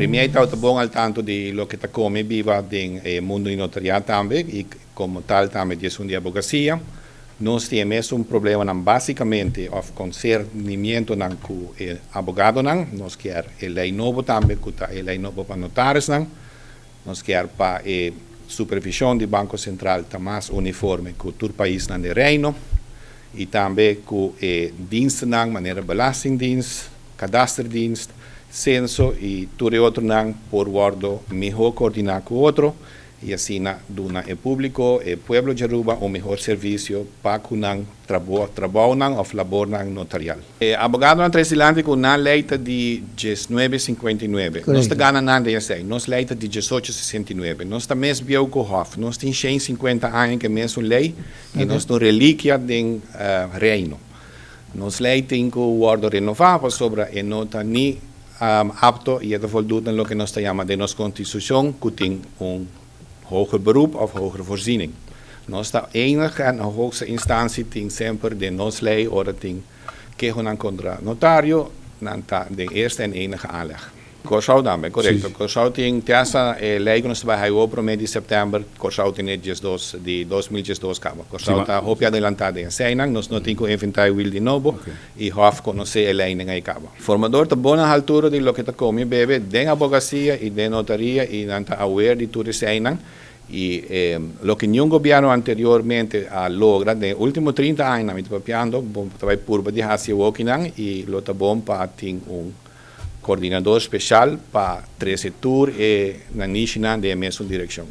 Premier ta bon al tanto di loke ta come biba den mundo di notariado tambe y como tal tambe di esun di abogacia. Nos tin mesun problemanan basicamente of concernimientonan cu e abogadonan. Nos kier e ley nobo tambe, cu ta e ley nobo pa notarisnan. Nos kier pa e supervision di Banco Central ta mas uniforme cu tur paisnan den Reino y tambe cu e dienstennan manera Belastingdienst, Kadasterdienst, Censo y tur e otronan por wordo miho coordina cu otro y asina duna e publico, e pueblo di Aruba, un mihor servicio pa cu nan trabounan of labornan notarial. E abogadonan ta trece dilanti cu nan ley ta di 1959. Nos ta gana nan den esey. Nos ley ta di 1869. Nos ta mes bieu cu Hof. Nos tin 150 aña cu e mesun ley y nos ta un reliquia den Reino. Nos ley tin cu wordo renova pasobra e no ta ni apto y e ta voldoet na loke nos ta yama den nos Constitucion cu tin un hoger beroep of hogere voorziening. Nos ta enige en hoogste instantie tin semper den nos ley ora tin kehonan contra notario, nan ta den eerste en enige aanleg. Kòrsou tambe, korekto. Kòrsou tin te hasta e lei ku nos ta bai haiwo promé di sèptèmber, Kòrsou tin e 12 di 2012 kaba. Kòrsou ta hopi adelantá den eseinan, nos no tin ku inventá e wiel di nobo i hòf konosé e leinan ei kaba. Formador ta bon na haltura di loke ta komi i bebe den abogasia i den notaria i nan ta awer di tur eseinan i loke niun gobièrnu anteriormente a logra den e último 30 añanan mi ta papiando, bo ta bai purba di hasi e wokinan i lo ta bon pa tin un Coordinador special pa trece tur e nanishinan den e mesun direccion.